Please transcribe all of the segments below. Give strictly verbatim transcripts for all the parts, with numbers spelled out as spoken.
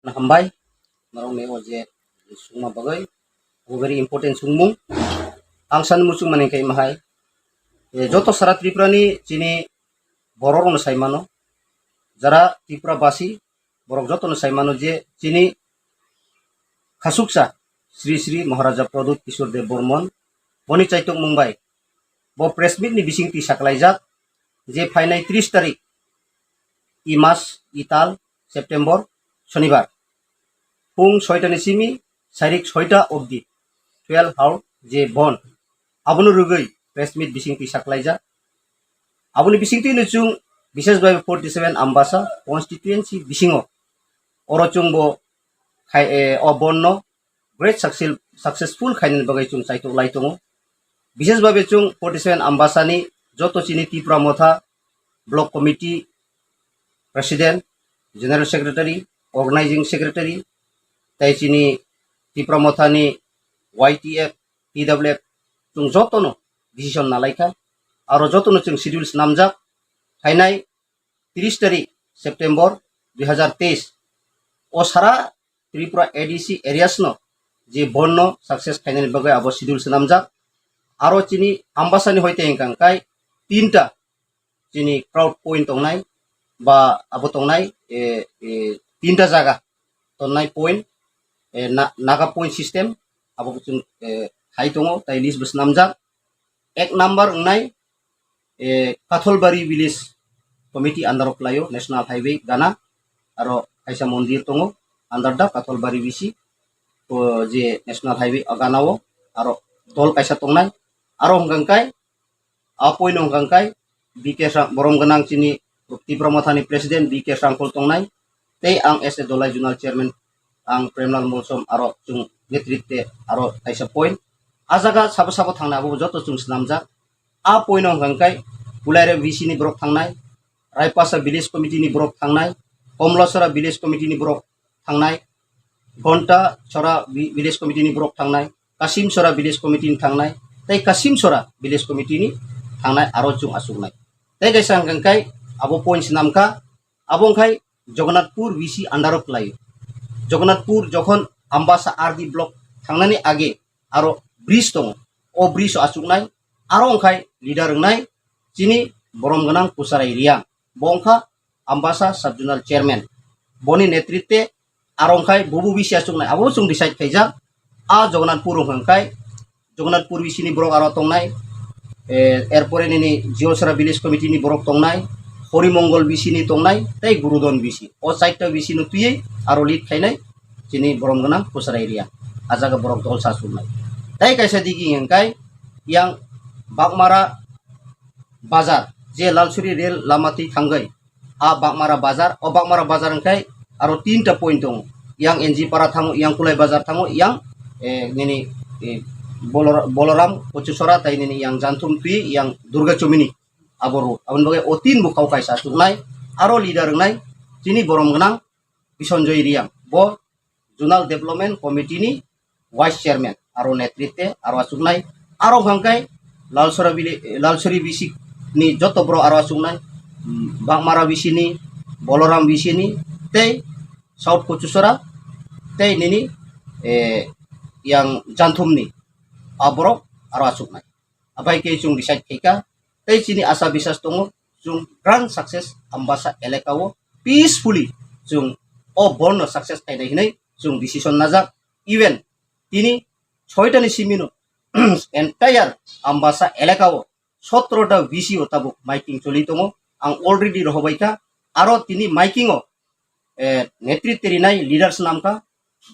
Hambai, norok ni o je sungma bagwi, o very important sungmung. Ang sani muchung mani khe mahai, e, joto sara Tripura ni chini borok rok no sai mano, jara Tripura basi, borok joto no sai mano je chini khasuksa Sri Sri Maharaja Pradyut Kishore Dev Bormon, boni chaitok mung bai, bo press meet ni bising twi saklaijak je phainai tris tarik, i mas, i tal, September, Shonibar, phung soita ni simi sairik soita obdi, twelve hour je bon, abono rwgwi press meet bising twi saklaijak. Aboni bising twi no chwng bishes bai forty seven Ambasa constituency bisingo oro chwng bo khai, eh, o bon no great success, successful khainani bagwi chwng chaitok lai tongo. Bishes babe chwng forty seven Ambasani joto chini Tipra Motha block committee president, general secretary, organizing secretary, tai chini Tipra Mothani Y T F, T W F, chwng jotono decision nalaikha. Aro jotono chwng schedule swnamjak, phainai tris tarik September dui hazar teis o sara Tripura A D C areas no je bon no success khainani bagwi abo schedule swnamjak. Aro chini Ambasani hoite hwnkha kai tinta chini crowd point tongnai ba abo tongnai, e, e, tinta jaga tongnai point, e, na-, naga point system abo chwng, e, hai tongo tai list bo swnamjak. Ek number wngnai, e, Katholbari village committee under o kwlaio, national highway gana, aro kaisa mondir tongo under the Katholbari bisi, o je national highway o gana o, aro dol kaisa tongnai, aro hwnkha kai, a point no hwnkha kai B K Srang-, borom gwnang chini Tipra Mothani president B K Srangkhol tongnai, tei ang as a Dolai zonal chairman ang Premlal Molsom aro chwng netritwe aro kaisa point. A jaga sabo sabo thangnai abo joto chwng swnamjak. A point no hwnkha kai Kulaira V C ni borok thangnai, Raipasa village committee ni borok thangnai, Komlasora village committee ni borok thangnai, Ghonta Sora vi-, village committee ni borok thangnai, Kasim Sora village committee ni thangnai, tei Kasim Sora village committee ni thangnai aro chwng achuknai. Tei kaisa hwnkha kai abo point swnamkha, abo hwnkha kai Jagannathpur V C under o kwlaio. Jagannathpur jokhon Ambasa R D block thangnani age aro bridge tongo. O bridge o achuknai, aro hwnkha kai leader wngnai chini borom gwnang Kusarai Riang. Bo wngkha Ambasa sub zonal chairman. Boni netritwe aro hwnkha kai bubu V C achuknai, abo chwng decide khaijak. A Jagannathpur hwnkha kai Jagannathpur V C ni borok aro tongnai, eh, erpore nini Jiolsora village committee ni borok tongnai, Horimongol V C ni tongnai, tei Gurudon V C. O chaita V C no twiwi aro lead khainai chini borom gwnang Kusarai Riang. A jaga borok dol sa sumnai. Tei kaisa digi hwnkha kai yang Bagmara bazar, je Lalsuri rail lama twi thangwi, a Bagmara bazar, o Bagmara bazar hwnkhe aro tinta point tongo. Yang N G Para thango, yang Kulai bazar thango, yang, eh, nini, eh, Bolor-, Boloram, Kochusora, tai nini yang Janthum twi, yang Durga Chomini, abo road. Aboni bagwi o tin bwkhao kaisa achuknai, aro leader wngnai, chini borom gwnang Bisonjoy Riang. Bo Zonal Development Committee ni Vice Chairman, aro netritwe aro achuknai, aro hwnkha kai Lalsora village, Lalsori V C ni joto borok aro achuknai, mm, Bagmara V C ni, Boloram V C ni, tei South Kochusora, tei nini, eh, yang Janthum ni, a borok aro achuknai. Abai khe chwng decide khaikha, tei chini asa bisas tongo, chwng grand success Ambasa elaka o peacefully chwng o bon no success khainai hinwi chwng decision najak. Even tini soita ni simi no entire Ambasa elaka o sotro ta V C o tabuk miking choli tongo. Ang already rohobai kha. Aro tini miking o, eh, netritwe rinai leaders namkha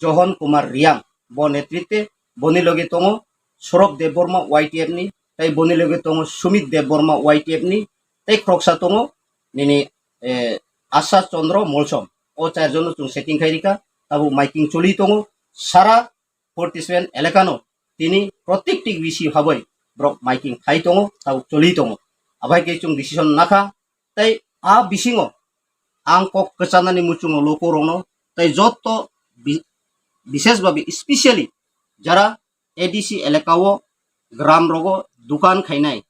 Johon Kumar Riang. Bo netritwe boni loge tongo Sorok Debbarma Y T F ni, tei boni loge tongo Sumit Debbarma Y T F ni, tei khoroksa tongo nini, eh, Asha Chandra Molsom. O charjon no chwng setting khai rikha, tabuk miking choli tongo. Sara forty seven elaka no tini protekti V C habai borok miking khai tongo, tabuk choli tongo. Abai khe chwng decision nakha, tei a bisingo ang kok kwchanani muchungo lukurokno, tei joto bi-, bishesh babe specially jara A D C elaka o gram rogo dukan khainai,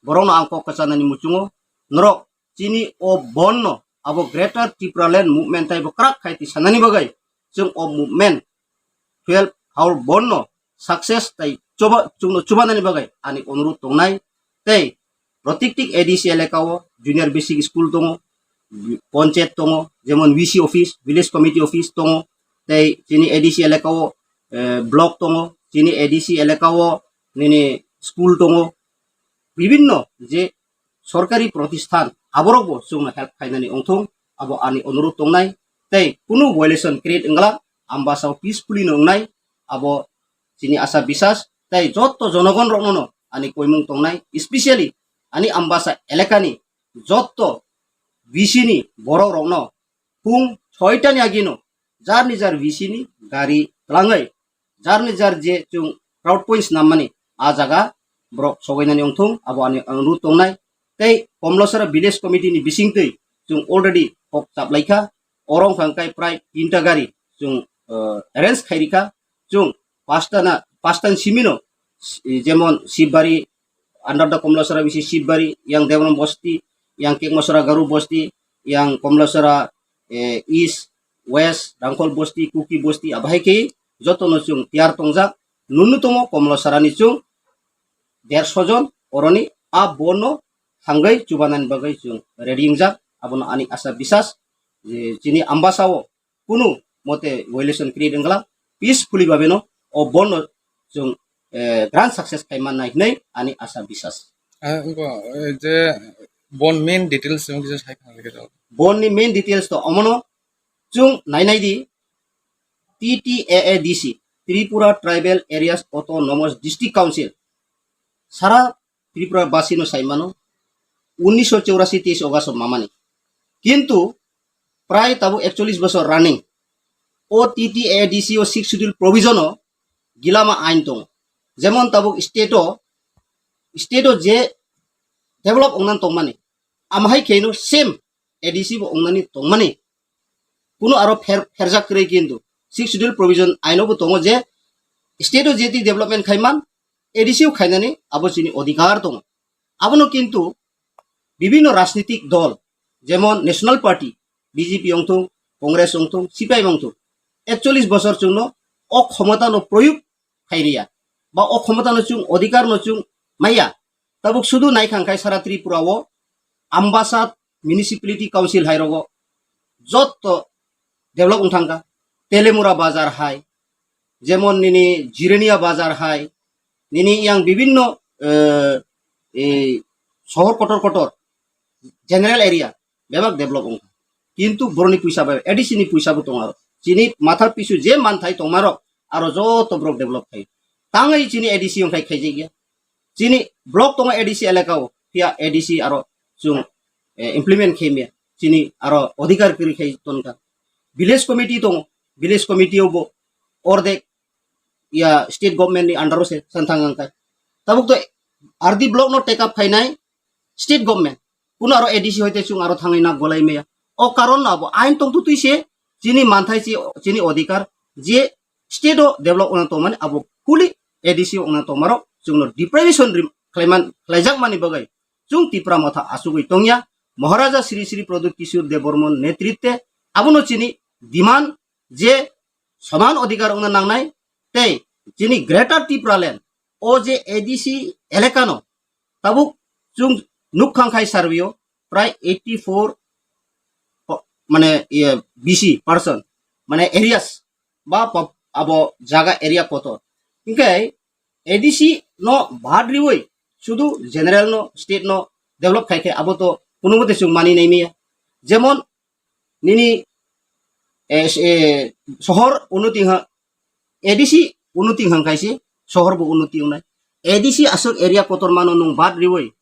borokno ang kok kwchanani muchungo, norok chini o bon no abo Greater Tipraland Movement taibo kwrak khai twi sanani bagwi chwng o movement twelve hour bon no success tai choba, chwngno chubanani bagwi ani onurut tongnai. Tei protiktik A D C elaka o junior basic school tongo, ponchayat tongo, jemon V C office, village committee office tongo, tei chini A D C elaka o, eh, block tongo, chini A D C elaka o nini school tongo, bibinno je sorkari protisthan aborokbo chwngno help khainani wngthung, abo ani onurut tongnai. Tei kunu violation create wngla, Ambasa o peacefully no wngnai, abo chini asa bisas. Tei jotto jonogon rokno no ani koimung tongnai, especially ani Ambasa elakani jotto V C ni borok rokno phung soitani agino jar ni jar V C ni gari twlangwi jar ni jar je chwng crowd points nammani a jaga borok sogainani wngthung, abo ani onurut tongnai. Tei Komlosora village committee ni bisingtwi chwng already kok chaplaikha, oro wngkha hwnkhe prai tinta gari chwng, eh, arrange khairikha. Chwng pasta na, pasta ni simino, jemon Sibari, under the Komlosora V C Sibari, yang Debram Bosti, yang Kekmosora Garu Bosti, yang Komlosora, eh, East, West, Rangkhol Bosti, Kuki Bosti, abahai khe jotono chwng tiyar tongjak. Nunu tongo Komlosora ni chwng derso jon, oroni a bono thangwi chubanani bagwi chwng ready wngjak. Abono ani asa bisas je chini Ambasa o kunu mote violation create wngla, peacefully babeno o bono chwng, eh, grand success khai mannai hinwi ani asa bisas. Ah, wngkha, eh, je bon main details wng kisa sai khna khe. Bon ni main details to omono chwng nainai di, T T A A D C, Tripura Tribal Areas Autonomous District Council sara Tripura basino saimano, unnish chorasi teis August mamani. Kintu prai tabuk ekchollis bosor running. O T T A D C o sixth schedule provision o gilama ain tongo. Jemon tabuk state o, state o je develop ongnan tongmani, amahai kheno same A D C bo ongnani tongmani. Kuno aro pher-, pherjak kwrwi kintu sixth schedule provision aino bo tongo je state o jeti development khaiman A D C o khainani abo chini odhikar tongo. Abono kintu bibhinno rajnitik dol, jemon National Party, B J P wngthung, Congress wngthung, C P I M wngthung, ekchollis bosor chwngno o khomotano proyog khairiya, ba o khomotano chwng odhikarno chwng maya. Tabuk sudu naikha hwnkhe sara Tripura o Ambasa Municipality Council hai rogo jotto develop wng thangkha. Telemura bazar hai, jemon nini Jirania bazar hai, nini yang bibhinno, eh, eh, sohor kotor kotor, general area, bebak develop wngkha. Kintu boroni puisa bai, A D C ni puisa bo tongo aro. Chini matha pisu je manthai tongmarok, aro joto borok develop khai. Tangwi chini A D C wngkhai khaijak ya. Chini block tongo A D C elaka o, phiya A D C aro chwng, eh, implement khaimya. Chini aro odhikar kwrwi khai tonkha. Village committee tongo, village committee o bo ordek ya state government ni under o se santhang wngkhai. Tabuk to R D block no take up khainai state government. Kuno aro A D C hoite chwng aro thangwi na golai maya. O karon no abo ain tongthu twi se chini manthai chi, chini odhikar je state o develop wngna tongmani abo fully A D C wngna tongmarok chwngno deprivation rim-, khlaiman, khlaijakmani bagwi chwng Tipra Motha achugwi tongya. Maharaja Sri Sri Pradyut Kishore Debbarman netritwe abono chini demand je soman odhikar wngna nangnai tei chini Greater Tipraland o je A D C elakano tabuk chwng nukkhang khai survey o prai eighty four po-, mane, iye, B C person, mane areas ba pop-, abo jaga area kotor. Hinkhe A D C no bad riwi sudu general no state no develop khai khe abo to kuno mote chwng mani nai maya. Jemon nini, eh, s-, eh, sohor unnoti ha, A D C unnoti hang kaise sohor bo unnoti wngnai. A D C aswk area kotor mano nwng bad riwi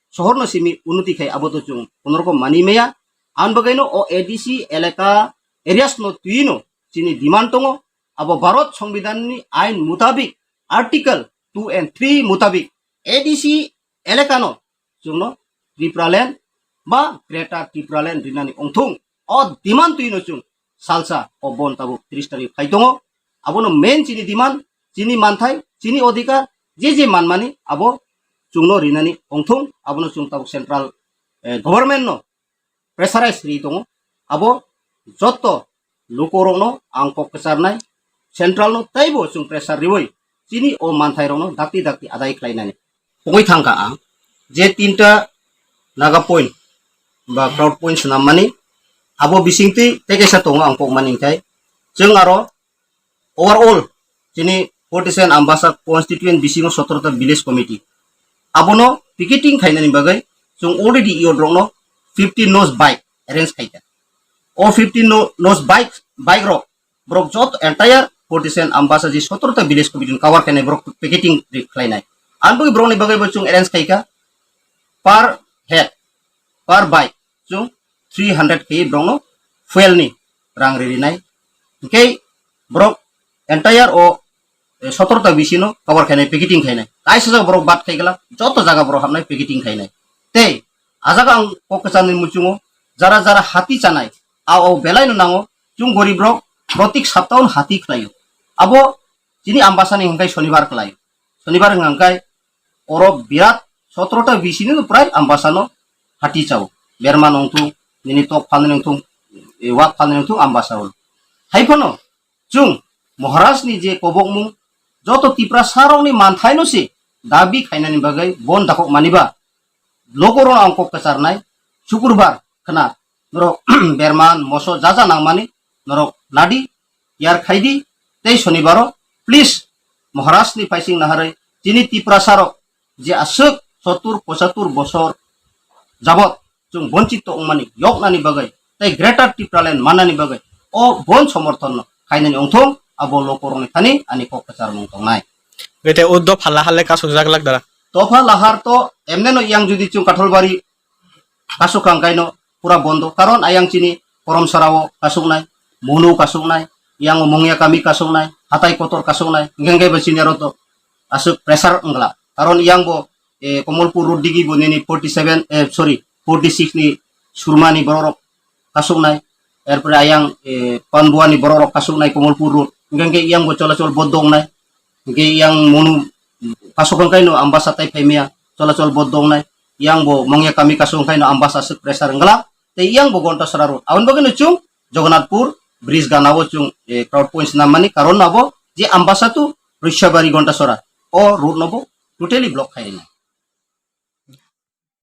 sohor no simi unnoti khai abo to chwng kono rokom mani maya. Ang bagwi no o A D C elaka areas no twi no chini demand tongo. Abo Bharat Songbidan ni ain mutabik article two and three mutabik A D C elaka no chwngno Tipraland ba Greater Tipraland rinani ongthung. O demand twino chwng salsa o bon tabuk tris tarik phai tongo. Abono main chini demand, chini manthai, chini odhikar, je je manmani abo chwngno rinani ongthung. Abono chwng tabuk central, eh, government no pressurize ri tongo. Abo jotto lukorokno ang kok kwcharnai, central no teibo chwng pressure riwi chini o manthairokno dakti dakti adai khlainani. Pogwi thangkha ang je tinta naga point ba crowd point swnammani, abo bisingtwi tei kaisa tongo ang kokmani, hwnkhe chwng aro overall chini forty seven Ambasa constituent bisingo sotorta village committee, abono picketing khainani bagwi chwng already iyot rokno fifty nos bike arrange khaikha. O fifty no-, nos bike, bike rok borok joto entire forty seven Ambasa ji sotorta village committee ni cover khainai borok picketing ri-, khlainai. Ang bagwi borokni bagwi bo chwng arrange khaikha per head, per bike chwng three hundred khe borokno fuel ni rang ririnai. Hwnkhe borok entire o, eh, sotorta bisino cover khainai, picketing khainai. Kaisa jaga borok bad khaigwla, joto jaga borok hapnai, picketing khainai. Tei a jaga ang kok kwcharni muchungo jara jara hati chanai, a o belai no nango, chwng gorib rok protik saptao no hati khlaio. Abo chini Ambasani hwnkhe Sonibar khlaio. Sonibar hwnkhe oro birat sotrota bisini no prai Ambasano hati chao. Berma nongthung, nini tok phalni nongthung, e, wak phalni nongthung Ambasa o. Hai phano chwng Maharajni je kobokmung joto Tiprasarokni manthaino se dabi khainani bagwi bon dakhok maniba. Lokorokno ang kok kwcharnai, Sukurbar khna norok berman, moso ja ja nangmani norok nadi, yar khaidi, tei Sonibaro please Maharajni phaising naharwi chini Tiprasarok je aswk sottur pochatur bosor jabot chwng bonchito wngmani yoknani bagwi tei Greater Tipraland mannani bagwi o bon somorthonno khainani wngthung, abo lokorokni thani ani kok kwcharmung tongnai. Gete o dopha lahar le kasuk jak lak dara. Dopha lahar to emneno yang jodi chwng Katholbari kasuk kang kaino pura bondo. Karon ayang chini Koromsarao kasuknai, Monu kasuknai, yang Mongya kami kasuknai, Hatai Kotor kasuknai, hingke hingke bo chini aro to aswk pressure wngla. Karon yang bo, eh, Komolpur road digi bo nini forty seven, eh, sorry, forty six ni Surmani bororok kasuknai, erpore ayang, eh, Panbuani bororok kasuknai Komolpur road. Hingke hingke yang bo cholachol bondo wngnai. Hingke yang Monu kasuk wngkaino Ambasa tai phaimaya cholachol bondo wngnai. Yang bo Mongya kami kasuk wngkaino Ambasa aswk pressure wngla. Tei yang bo Gontasora road. Aboni bagwino chwng Jagannathpur bridge ganao chwng, eh, crowd points nammani karon abo je Ambasa to Rwishabari Gontasora o road no bo totally block khairina.